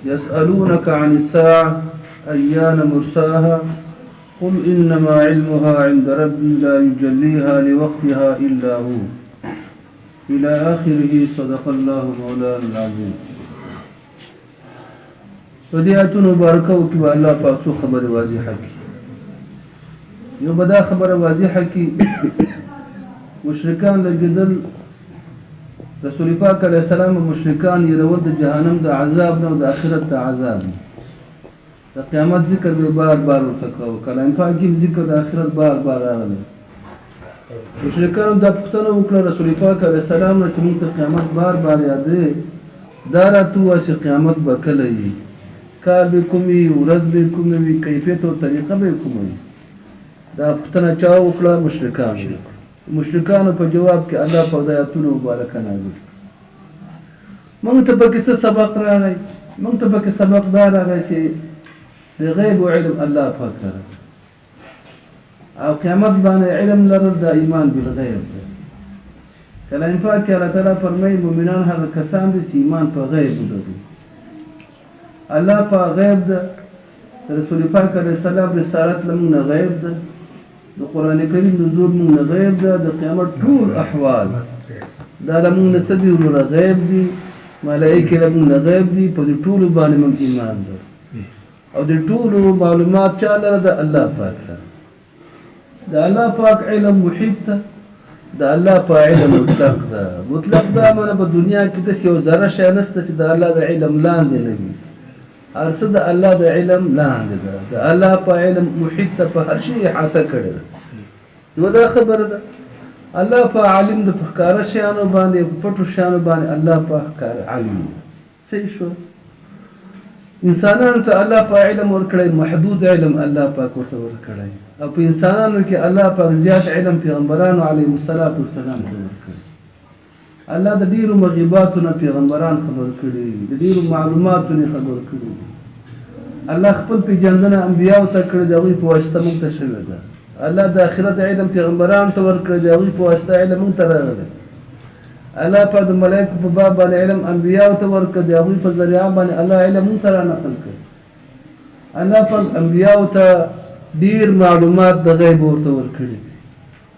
يسألونك عن الساعة أيان مرساها قل إنما علمها عند ربي لا يجليها لوقتها إلا هو إلى آخره صدق الله مولانا العظيم. په دې آیتونو مبارکو کې به الله پاک څو خبرې واضحه کړي. یو به دا خبره واضحه کړي، مشرکان لګېدل، رسول پاک علیه السلام مشرکان یرول د جهنم د عذاب نه او د آخرت د عذاب نه. د قیامت ذکر به بار بار ورته کاوه. کلام پاک کې ذکر د آخرت بار بار راغلی. مشرکانو دا پوښتنه وکړه رسول پاک علیه السلام نه چې موږ ته قیامت بار بار یادې، دا راته ووایه چې قیامت به کله وي، کال به کوم وي، ورځ به کومه وي، کیفیت او طریقه به یې کومه وي. دا پوښتنه چا وکړه؟ مشرکانو وکړه. مشرکانو په جواب کې الله پاک د آیاتونو مبارکه نازل کړه. موږ ته پکې څه سبق راغی؟ موږ ته پکې سبق دا راغی چې د غیب علم الله پاک لره او قیامت باندې علم لرل دا ایمان بالغیب دی. کلام پاک کې الله تعالی فرمایي مؤمنان هغه کسان دي چې ایمان په غیب لري. الله په غیب ده، رسول پاک علیه السلام رسالت له موږ نه غیب ده، د قرآن کریم نزول موږ نه غیب ده، د قیامت ټول احوال دا له موږ نه څه دي وروره؟ غیب دي. ملایکې له موږ نه غیب دي. په دې ټولو باندې موږ ایمان لرو او د ټولو معلومات چا لره؟ د الله پاک لره. د الله پاک علم محیط ده، د الله په علم مطلق ده. مطلق دا معنی په دنیا کې داسې یو ذره شی نشته چې د الله د علم لاندې نه وي. هر څه د الله د علم لاندې ده. د الله په علم محیط ته په هر شي احاطه کړې ده. نو دا خبره ده الله په عالم د په ښکاره شیانو باندې، په پټو شیانو باندې الله په ښکاره عالم ده. صحیح شو. انسانانو ته الله په علم ورکړی، محدود علم الله پاک ورته ورکړی، او په انسانانو کې الله پاک زیات علم پیغمبرانو علیهم الصلاة والسلام ته ورکړی. الله د ډیرو مغیباتو نه پیغمبران خبر کړي، د ډیرو معلوماتو نه خبر کړي. الله خپل پیژندنه انبیاو ته کړې، د هغوی په واسطه موږ ته شوې ده. الله د آخرت علم پیغمبرانو ته ورکړی، د هغوی په واسطه علم موږ ته راغلی. الله پاک د ملائکو په باب باندې علم انبیاو ته ورکړ، د هغوی په ذریعه باندې الله علم موږ ته را نقل کړ. الله پاک انبیاو ته ډیر معلومات د غیب ورته ورکړي دي.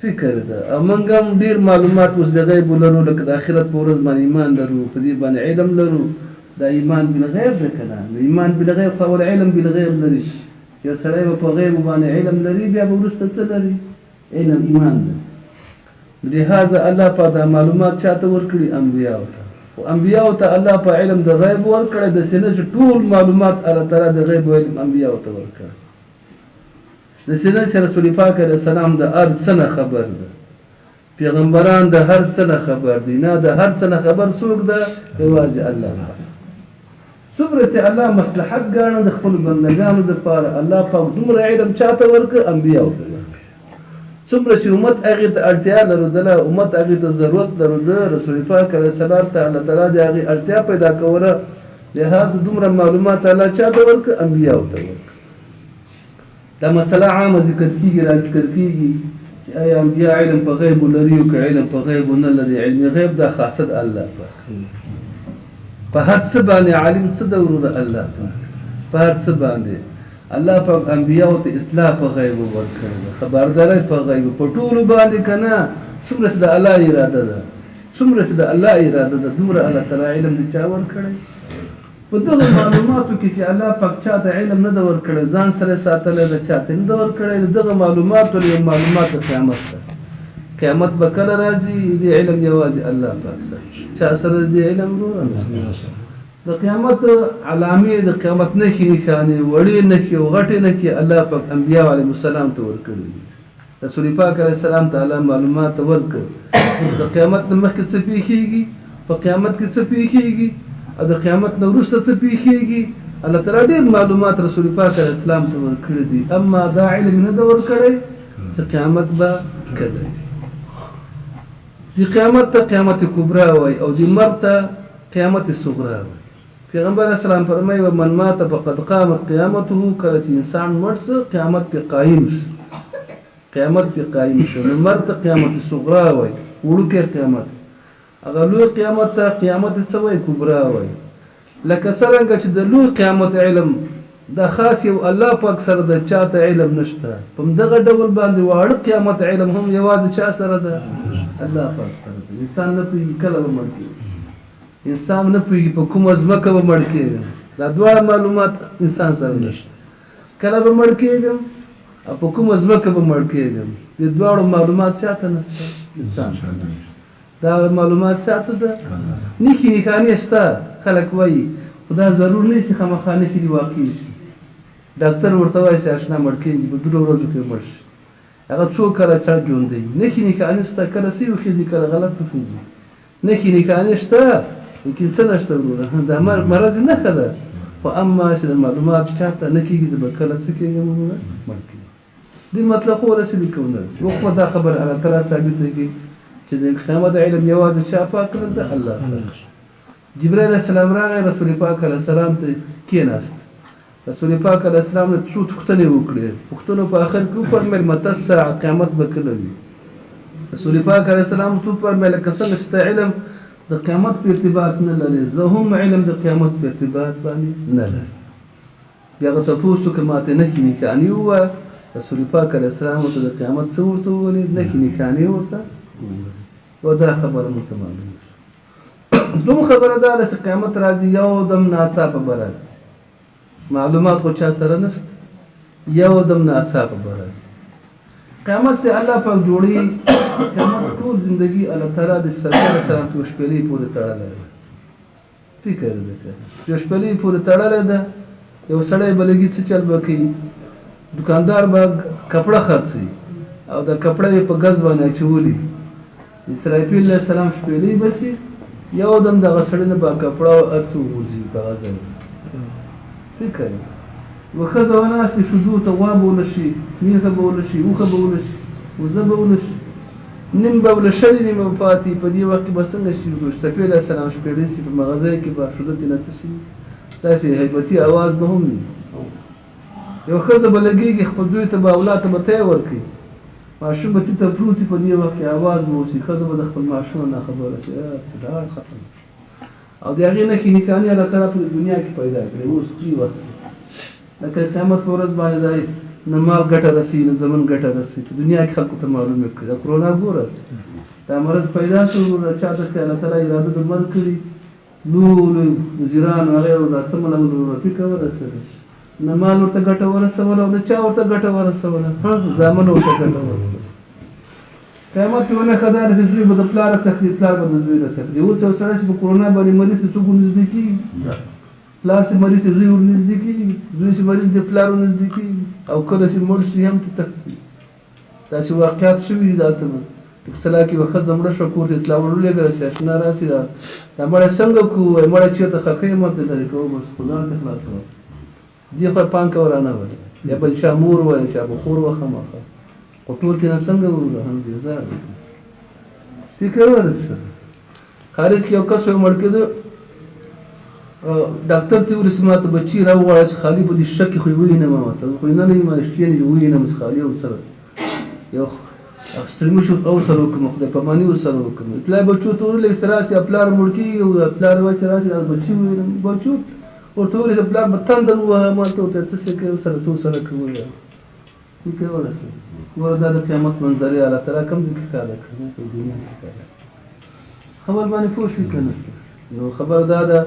فکر ده او موږ هم ډیر معلومات اوس د غیب لرو، لکه د آخرت په ورځ باندې ایمان لرو، په دې باندې علم لرو. دا ایمان بالغیب ده که نه؟ نو ایمان بالغیب خو اول علم بالغیب لري. یو سړی به په غیب باندې علم لري، بیا به وروسته څه لري؟ علم ایمان ده. لهذا الله پاک دا معلومات چاته ورکړي؟ انبیاو ته. خو انبیاو ته الله په علم د غیب ورکړی، داسې نه چې ټول معلومات الله تعالی د غیب علم انبیاو ته ورکړی. داسې نه چې رسول پاک علیه السلام د هر څه نه خبر ده، پیغمبران د هر څه نه خبر دي. نه، د هر څه نه خبر څوک ده؟ یوازې الله پاک. څومره چې الله مصلحت ګاڼه د خپلو بندګانو دپاره، الله پاک دومره علم چاته ورکړ؟ انبیاو ته ورکړ. څومره چې امت هغې ته اړتیا لرودله، امت هغې ته ضرورت لروده، رسول پاک علیه السلام ته الله تعالی د هغې اړتیا پیدا کوله. لهذا دومره معلومات الله چاته ورکړ؟ انبیاو ته ورکړ. دا مسله عامه ذکر کیږي، را ذکر کیږي چې آیا انبیا علم په غیب لري او که علم په غیب نه لري. علم غیب دا خاصه د الله پاک، په هر څه باندې عالم څه د وروره الله پاک، په هر څه باندې الله پاک انبیاو ته اطلاع په غیب ورکړې ده، خبرداری په غیب په ټولو باندې که نه. څومره چې د الله اراده ده، څومره چې د الله اراده ده، دومره الله تعالی علم د چا ورکړی. په دغو معلوماتو کې چې الله پاک چا ته علم نه ده ورکړی، ځان سره یې ساتلی ده، چا ته نه ده ورکړی، د دغه معلوماتو له یو معلومات د قیامت ده. قیامت به کله راځي؟ دې علم یوازې الله پاک سره. چا سره دې علم وروره؟ الله سره. د قیامت علامې، د قیامت نښې نښانې، وړې نښې او غټې نښې الله پاک انبیاء علیهم السلام ته ورکړي دي. رسول پاک علیه السلام ته الله معلومات ورکړ د قیامت نه مخکې څه پیښیږي، په قیامت کې څه پیښیږي او د قیامت نه وروسته څه پیښیږي. الله تعالی ډیر معلومات رسول پاک علیه السلام ته ورکړي دي، اما دا علم نه ده ورکړی چې قیامت به کله وي. د قیامت ته قیامت کبرا وایي او د مرګ ته قیامت صغرا وایي. پیغمبر علیه السلام فرمایي ومن مات فقد قامت قیامته، کله چې انسان مړ سو قیامت پې قایم شو، قیامت پې قایم شو. نو مرګ ته قیامت صغرا وایي، وړوکی قیامت. هغه لوی قیامت ته قیامت څه وایي؟ کبرا وایي. لکه څرنګه چې د لوی قیامت علم دا خاص یو الله پاک سره د چاته علم نشته، په همدغه ډول باندې واړه قیامت علم هم یوازې چا سره ده؟ الله پاک سره ده. انسان نه پوهېږي کله به مړ کېږي، انسان نه پوهېږي په کومه ځمکه به مړ کېږم. دا دواړه معلومات انسان سره نشته، کله به مړ کېږم او په کومه ځمکه به مړ کېږم. دې دواړو معلومات چاته نشته؟ انسان ته نشته. دا معلومات چاته ده؟ نښې نښانې شته، خلک وایي، خو دا ضرور نه چې خامخا نښې دې واقع شي. ډاکتر ورته وایي چې اشنا مړ کېږي، په درو ورځو کې مړ شي. هغه څو کاله چا ژوندی، نښې نښانې شته، کله صحیح وخېږي کله غلط وخېږي. نښې نښانې شته، لیکن څه نشته وروره، دا مرض یې نښه ده، خو اما چې د معلومات چاته نه کېږي، زه به کله څه کېږم وروره؟ مړ کېږم. دې مطلب خو ورسېدي که ونه رسېدي؟ خو دا خبره الله تعالی ثابته کړي چې د قیامت علم یوازې چا پاک کړل ده؟ الله پاک. جبرائیل علیه السلام راغی، رسول پاک علیه السلام ته کېناست. رسول پاک علیه السلام نه څو پوښتنې وکړې. پوښتنو په آخر کې وفرمایل متى الساعة، قیامت به کله وي؟ رسول پاک علیه السلام ورته وفرمایل لکه څنګه چې ته علم د قیامت په ارتباط نه لرې، زه هم علم د قیامت په ارتباط باندې نه لرم. بیا هغه تپوس وکړه ماته نښې نښانې ووایه. رسول پاک علیه السلام ورته د قیامت څه ورته وویلې؟ نښې نښانې ورته وویلې. او دا خبره موږ ته معلومه شوه. دوم خبره دا ده چې قیامت راځي یو دم ناڅاپه به راځي، معلومات خو چا سره نشته، یو دم ناڅاپه به راځي. قیامت چې الله پاک جوړي، قیامت ټول زندگی الله تعالی د اسرافیل علیه السلام په شپېلۍ پورې تړلی ده. فکر دې کړی، یو شپېلۍ پورې تړلی ده. یو سړی به لګي څه چل به کوي، دکاندار به کپړه خرڅوي او د کپړه یې په ګز باندې اچولي. اسرافیل علیه السلام شپېلۍ به سي، یو دم دغه سړي نه به کپړه او هر څه وغورځي په هغه ځای. فکر یوه ښځه وناستې شیدو ته غوا به ونه شي، میښه به ونه شي، اوښه به ونه شي، وزه به ونه شي، نیم به له شلې نیمه به پاتې. په دې وخت کې به څنګه شي؟ اسرافیل علیه السلام شپېلۍ سي، په مغزۍ کې به شیده ترې نه څه شي، داسې هیبتي اواز به هم وي. یو ښځه به لګېږي خپل زوی ته به اولاد ته به تی ورکوي، ماشوم به تیته پروت وي، په دې وخت کې اواز به وشي، ښځه به د خپل ماشوم نه ناخبره شي، څه ډاډ ختم. او د هغې نښې نښانې الله تعالی په دنیا کې پیدا کړې. اوس دې وخت کې لکه قیامت په ورځ باندې دی نه مال ګټه رسي نه زمن ګټه رسي، په دنیا کې خلکو ته معلومه کړي. دا کرونا ګوره، دا مرض پیدا شو، چا ته چې الله تعالی اراده د مرګ کړي، لوی لوی وزیران هغه دا څه ملنګ فکر ورسېده، نه مال ورته ګټه ورسوله او نه چا ورته ګټه ورسوله، زامن ورته ګټه ورسوله. قیامت یوه نښه دا ده چې زوی به د پلاره تښتي، پلار به د زوی نه تښتي. اوس یو سړی چې په کرونا باندې مریض شي، څوک ورنږدې کېږي؟ پلار چې مریض شي زوی ورنږدې کېږي، زوی چې مریض دی پلار ورنږدې کېږي، او کله چې مړ شي هم ته تښتي. داسې واقعات شوي دي. دلته به اصطلاح کې یوه ښځه مړه شوه، کور ته اطلاع ورولېږله چې اشنا راشي، دا مړی څنګه کړو؟ وایي مړی چېرته ښخوې؟ ما ته لرې کوه، بس خو ځان ته خلاصوه. دې خوا یې پانکه ورانه وله، یا بل چا مور وه، یا چا به خور وه خامخا، خو ټول ترې نه څنګه وروره هم بېزار دي. فکر ورسېده. خارج کې یو کس وایي مړ کېده، ډاکتر ته یې وویل چې ما ته بچي راوغواړه چې خالي په دې شیشه کې خو یې ووینم، ورته خو یې نه نه یم شیشې نه ووینم چې خالي ورسره یو سترمي شو او سره وکړم، خدای پاماني ورسره وکړم. اطلاع بچو ته ورولېږه چې راشي، پلار مړ کېږي او پلار وایي چې راشي دا بچي ووینم. بچو ورته وویل چې پلار به تندر ووهه، ما ته ورته څه شی کوې ورسره، څه ورسره کوې؟ فکر ورسېده. ګوره دا د قیامت منظرې الله تعالی کوم ځای کې ښکاره کړې؟ په دنیا کې ښکاره کړې. خبر باندې پوه شوې که نه؟ نو خبر دا ده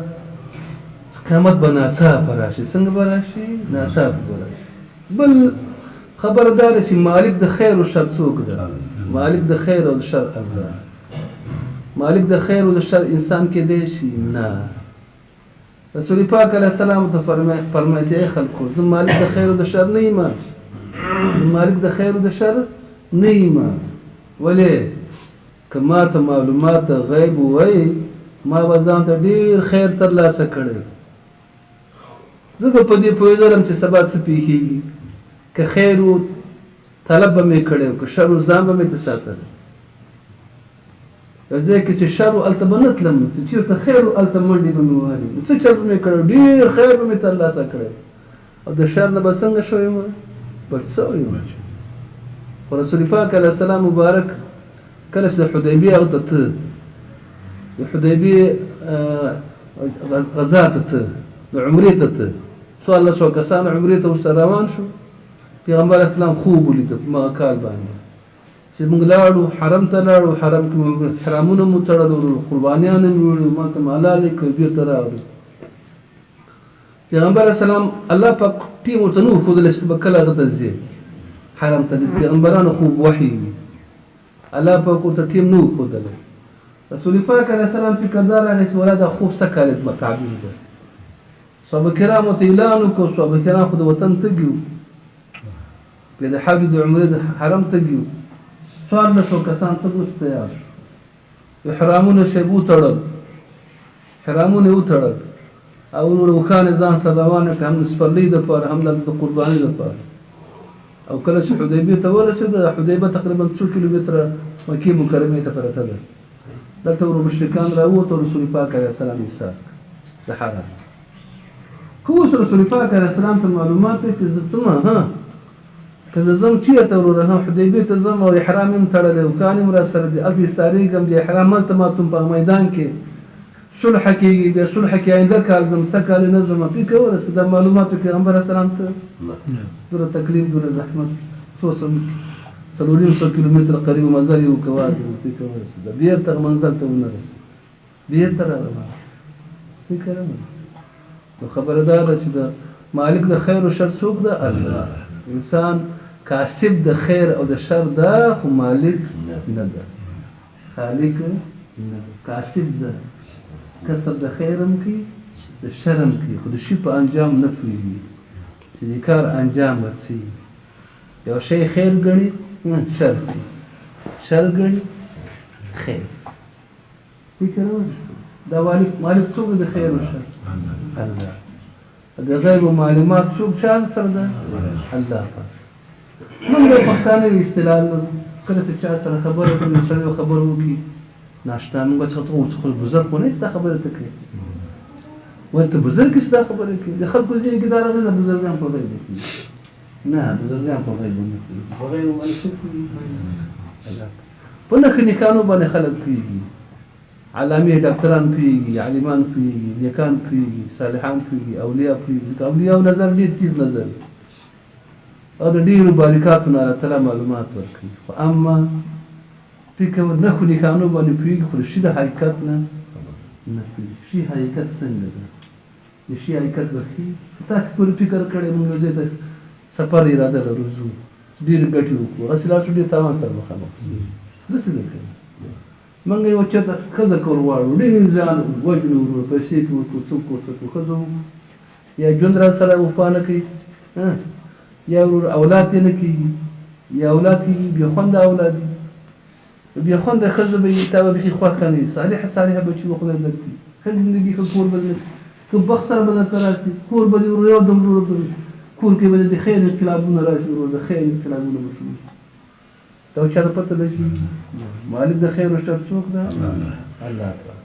قیامت به ناڅاپه راشي. څنګه به راشي؟ ناڅاپه به راشي. بل خبر دا ده چې مالک د خیر او شر څوک ده؟ مالک د خیر او د شر الله. مالک د خیر او د شر انسان کېدای شي؟ نه. رسول پاک علیه السلام ته فرمایي چې ای خلکو، زه مالک د خیر او د شر نه یم، زه مالک د خیر او د شر نه یم. ولې؟ که ما ته معلومات غیب وای، ما به ځان ته ډېر خیر ترلاسه کړی. زه به په دې پوهېدلم چې سبا څه پېښېږي. که خیر و طلب به مې کړی، که شر و ځان به مې ته ساتلی. یو ځای کې چې شر و هلته به نه تلم، چې چېرته خیر و هلته منډې به مې وهلې. نو څه چل به مې کړی، ډېر خیر به مې ترلاسه کړی، او د شر نه به څنګه شوی یم؟ بچ شوی یم. خو رسول پاک علیه السلام مبارک کله چې د حدیبیې هغه ته ته، د حدیبیې غزا ته ته، د عمرې ته ته، 1400 کسان عمرې ته ورسره روان شو. پیغمبر اسلام خوب ولید په مغه کال باندې چې موږ لاړو حرم ته لاړو، حرم کې موږ حرامونه مو تړلو، قربانیان مو وړو، ماته حلالې کړې، بېرته راغلو. پیغمبر اسلام الله پاک ټیم ورته نه ښودلی چې ته به کله هغه ته ځې حرم ته. د پیغمبرانو خوب وحي وي، الله پاک ورته ټیم نه ښودلی. رسول پاک علیه السلام فکر دا راغی چې ولا دا خوب څه کال تعبیر ده. صحابه کرامو ته اعلان وکړو، صحابه کرام خو د وطن تږي وو، بیا د حج د عمرې د حرم تږي وو. 1400 کسان څه اوس تیار شو، احرامونه شیب وتړل، حرامونه یې وتړل او نور اوښان یې ځان سره روان کړل، هم د سپرلۍ دپاره هم د قربانۍ دپاره. او کله چې حدیبې ته ورسېده، حدیبه تقریبا څو کیلومتره مکې مکرمې ته پرته ده، دلته ورو مشرکان راووتل، رسول پاک علیه السلام یې ایسار کړ د حرم. که اوس رسول پاک علیه السلام ته معلومات وي چې زه ځم، ها که زه ځم چېرته وروره، ها حدیبې ته ځم او احرام یې هم تړلی، اوښان یې هم راسره دي، هلته ایسارېږم، د احرام هلته ماتوم، په میدان کې صلح کېږي، بیا صلح کې آینده کال ځم، سږ کال یې نه ځم. فکر ورسېد دا معلومات پیغمبر علیه السلام ته دومره تکلیف، دومره زحمت، څو سم 450 کیلومتره قریب منزل یې وکړ، فکر ورسېده بېرته منزل ته ونه رسېد، بېرته را روان فکر ورسېد. نو خبره دا ده چې د مالک د خیر او شر څوک ده؟ الله. انسان کاسب د خیر او د شر ده، خو مالک نه ده، خالق نه ده، کاسب ده. کسب د خیر هم کوي د شر هم کوي، خو د شي په انجام نه پوهېږي چې د کار انجام به څه وي. یو شی خیر ګڼي شر سي، شر ګڼي خیر سي. فکر وکړئ دا مالک څوک د خیر او شر؟ الله. د غیب معلومات څوک چا سره ده؟ الله پاک. موږ د پښتانه یو اصطلاح لرو، کله چې چا سره خبره کوي، یو سړی خبره وکړي ناشتا، موږ څه ته اوس خو بزرګ خو نه یې چې دا خبره ته کوې، ولې ته بزرګ یې چې دا خبره کوې؟ د خلکو ذهن کې دا راغلي ده بزرګان په غیب پوهېږي. نه، بزرګان په غیب نه پوهېږي، په غیب باندې څوک پوهېږي؟ الله. په نښو نښانو باندې خلک پوهېږي، علامې ډاکتران پوهېږي، عالمان پوهېږي، نیکان پوهېږي، صالحان پوهېږي، اولیا پوهېږي. ځکه اولیاو نظر ډېر تیز نظر دی او د ډېرو باریکاتو نه الله تعالی معلومات ورکوي. خو اما فکر نښو نښانو باندې پوهېږي، خو د شي د حقیقت نه نه پوهېږي. شي حقیقت څنګه ده؟ د شي حقیقت به ښي. تاسې پورې فکر کړی، موږ یو ځای ته سفر اراده لرو، ځو ډېرې ګټې وکړو، هسې لاړ شو ډېر تاوان سره مخامخ شو، داسې نه کوي. موږ یو چېرته ښځه کول غواړو، ډېر ځان وژنو ورور، پیسې پرې ورکړو، څوک ورته کړو، ښځه وکړو، یا ژوند را سره وفا نه کوي، یا ورور اولاد یې نه کېږي، یا اولاد کېږي بې خونده اولاد وي، بې خونده ښځه به وي، تا به بیخي خوښه نه وي، صالحه صالحه بچي به خدای درکړي، ښه زندګي ښه کور به درکړي، ښه بخت سره به درته راسي، کور به دې ورور یو دم ورور کور کې به دې د خیر انقلابونه راشي ورور، د خیر انقلابونه به شروع شي. دا چا ته پته لګي؟ مالک د خیر او شر څوک ده؟ الله تعالی.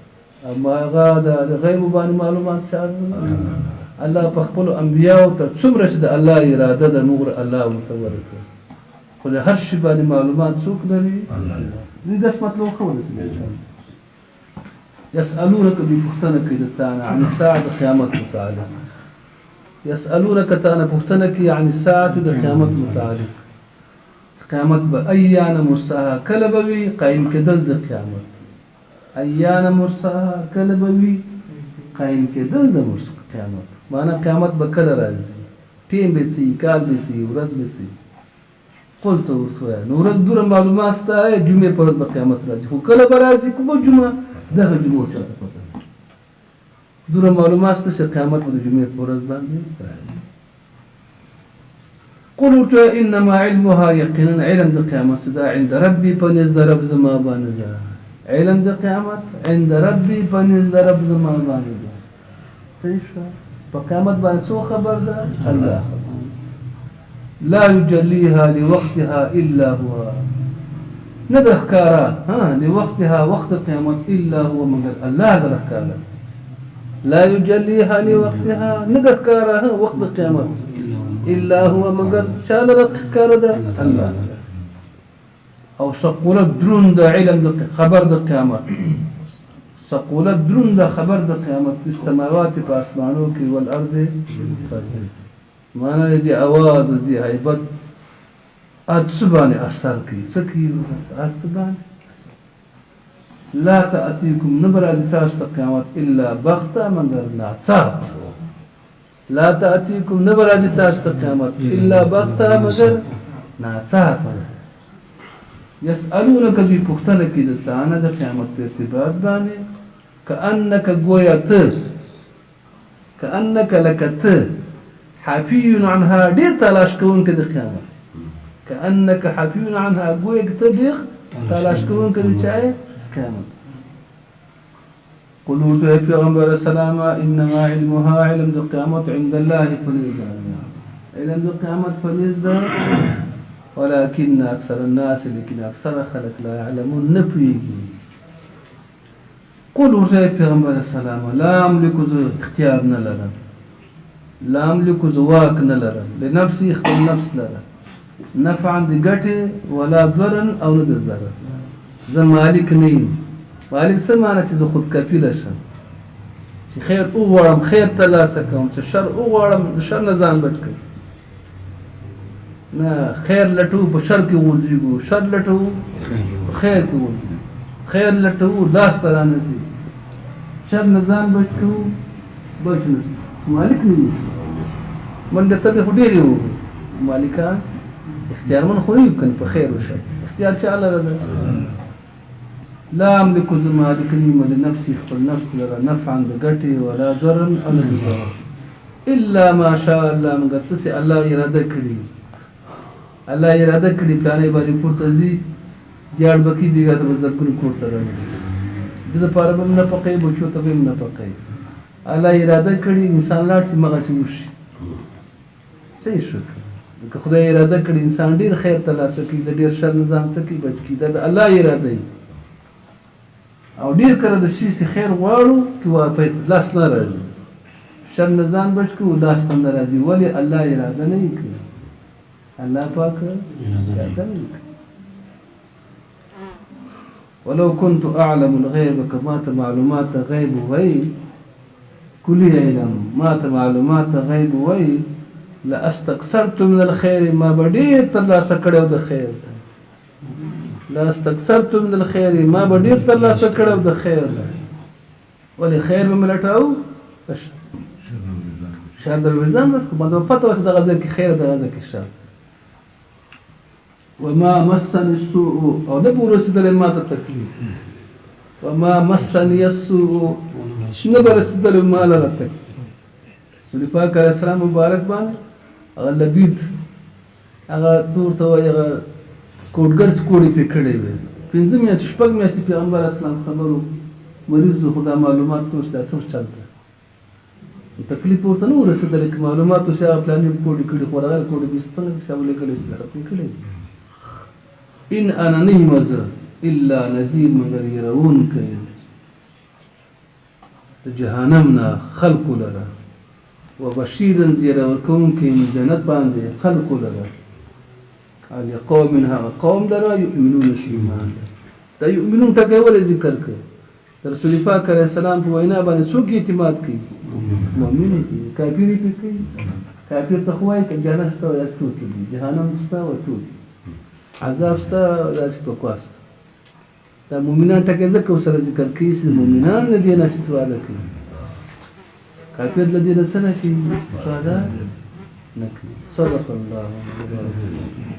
اما هغه د غیب باندې معلومات چا ده؟ الله په خپلو انبیاو ته څومره چې د الله اراده ده نور الله ورته ورکړي، خو د هر شي باندې معلومات څوک لري؟ دې درس مطلب ښه ورسېد. يسألونك دوی پوښتنه کوي د تا نه عن الساعة د قیامت متعلق. يسألونك تا نه پوښتنه کوي عن الساعة د قیامت متعلق. قیامت به ایان مرساها کله به وي قایم کېدل د قیامت. ایان مرساها کله به وي قایم کېدل د قیامت. معنا قیامت به کله راځي، ټیم به څه وي، کال به څه وي، ورځ به څه وي. قلت ورته ووایه نو ورځ دومره معلومات سته، جمعې په ورځ به قیامت راځي، خو کله به راځي، کومه جمعه، دغه جمعه چا ته پته نه. دومره معلومات شته چې قیامت به د جمعې په ورځ باندې راځي. قل ورته انما علمها یقینا علم د قیامت دا عند ربي په نزد د رب زما باندې ده. علم د قیامت عند ربي په نزد د رب زما باندې ده. صحیح شوه؟ په قیامت باندې څو خبر ده؟ الله خبر. لا يجليها لوقتها الا هو، نه د ښکاره لوقتها وخت قیامت الا هو مګر الله د ښکاره. لا يجليها لوقتها نه د ښکاره وخت قیامت الا هو مګر چا لره ښکاره ده؟ الله. او ثقلت دروند د علم د خبر د قیامت، ثقلت دروند خبر د قیامت په السماوات په اسمانو کې والارض معنا دې اواز دې هیبت څه باندې اثر کوي، څه کوي؟ څه باندې اثر. لا تأتیکم نه به راځي تاسو ته قیامت الا بغته مګر ناڅاپه. لا تأتیکم نه به راځي تاسو ته قیامت الا بغته مګر ناڅاپه. یسألونک دوی پوښتنه کوي د تا نه د قیامت په ارتباط باندې، کأنک ګویا ته، کأنک لکه ته حفی عنها ډېر تلاش کوونکی د قیامت، کأنک حفی عنها ګویا ته ډېر تلاش کوونکی د چا قیامت. قل ورته پیغمبر السلام انما علمها علم د قیامت عند الله په نزد الله، علم د قیامت په نزد، ولكن اکثر الناس لیکن اکثر خلق لا يعلمون نه پوهېږي. قل ورته پیغمبر السلام لا املک زه اختیار نه لرم، لا املک زه واک نه لرم لنفسي خپل نفس لره نفعا د ګټې ولا ضرا او نه د ضرر، زه مالک نه یم. مالک څه معنی؟ چې زه خودکفیله شم، چې خیر وغواړم خیر ترلاسه کوم، چې شر وغواړم د شر نه ځان بچ کړم. نه خیر لټو په شر کې غورځېږو، شر لټو په خیر کې غورځېږو، خیر لټو لاس ته رانه ځي، شر نه ځان بچ کوو بچ نه شو، مالک نه یو. منډه تبې خو ډېرې وو، مالکان اختیارمن خو نه یو که نه په خیر او شر اختیار چا لره ده؟ لا املک زه مالک نه یم لنفسي خپل نفس لره نفعا د ګټې ولا ضرا او نه د ضرر الا ما شاء الله مګر څه چې الله اراده کړي. الله اراده کړي پلانې باندې کور ته ځي دیاړ به کوي بېګا ته به زرګونو کور ته راوړي، د ده دپاره به هم نفقه وي بچو ته به هم نفقه وي. الله اراده کړي انسان لاړ شي مغسې وشي، څه یې شو کړي؟ که خدای اراده کړي انسان ډېر خیر ترلاسه کوي، له ډېر شر نه ځان څه کوي؟ بچ کړي. دا د الله اراده وي. او ډېر کله د شي چې خیر غواړو کې لاس نه راځي، شر نه ځان بچ کړو لاس ته نه راځي. ولې؟ الله اراده نه یې کړي، الله پاک اراده نه یې کړي. ولو كنت أعلم الغيب که ما ته معلومات غیب وای، کلي علم ما ته معلومات غیب وای، لاستکثرت من الخير ما به ډېر ترلاسه کړی د خیر، لاستکثرت من الخير ما به ډېر ترلاسه کړی د خیر. ولې خیر به مې لټاوه؟ شر به مې ځان بچ کړو، باندې به پته وه چې دغه ځای کې خیر دغه ځای کې شر. وما مسني السوء او نه به ورسېدلی ما ته تکلیف، وما مسني السوء نه به رسېدلی ما لره تکلیف. رسول پاک علیه السلام مبارک باندې هغه لبید هغه څه ورته وایي هغه کوټګر سکوړې پرې کړې وې، 5 میاشتې 6 میاشتې پیغمبر اسلام خبرو مریض و، خو دا معلومات نه و چې دا څه چل دی، تکلیف ورته نه و رسېدلی. که معلومات و چې هغه پلانې کوډې کړي، خو ورغلی کوډې بې څنګه چې هغه لیکلی چې هغه پرې کړی. ان انا نه یم زه الا نذیر مګر یروونکی یم د جهنم نه خلکو لره، وبشیرا زیری ورکوونکی یم جنت باندې خلکو لره، لقوم هغه قوم لره یؤمنون چې ایمان لري. دا یؤمنون ټکی ولې ذکر کړ؟ د رسول پاک علیه السلام په وینا باندې څوک اعتماد کوي؟ مؤمن یې کوي، کافر یې پرې کوي؟ کافر ته خو وایي که جنت سته یا ټوکې دي، جهنم سته او ټوکې، عذاب سته داسې بکواس سته. دا مؤمنان ټکی ځکه ورسره ذکر کوي چې مؤمنان له دې نه استفاده کوي، کافر له دې نه څه نه کوي؟ استفاده نه کوي. صدق الله.